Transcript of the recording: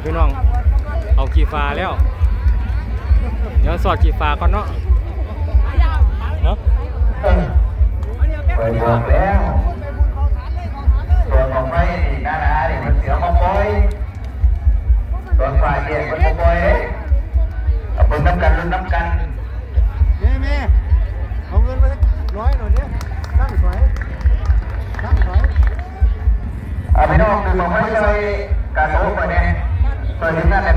ພີ່ນ້ອງ ເອົາຂີ້ຟ້າແລ້ວ ດຽວສອດຂີ້ຟ້າກ່ອນເນາະ ເນາະ. ເອີ ຂ້ອຍບອກແລ້ວ ດວງບັ້ງໄຟນີ້ໜ້າໆນີ້ເພິ່ນຊິເອົາມາປ່ອຍ ດວງຟ້າແຈ້ງເພິ່ນບໍ່ປ່ອຍເດ້ ເອົາເບິ່ງນຳກັນ ລຸ້ນນຳກັນ. ແມ່ໆ ເອົາເງິນມາຈັກຮ້ອຍໜ້ອຍເດ້ ຕັ້ງຖອຍ ຕັ້ງຖອຍ. ອ່າ ພີ່ນ້ອງ ຖືບັ້ງໄຟຊ່ອຍກາໂຕຂ້ອຍແດ່ ຊ່ອຍທີມງານແດ່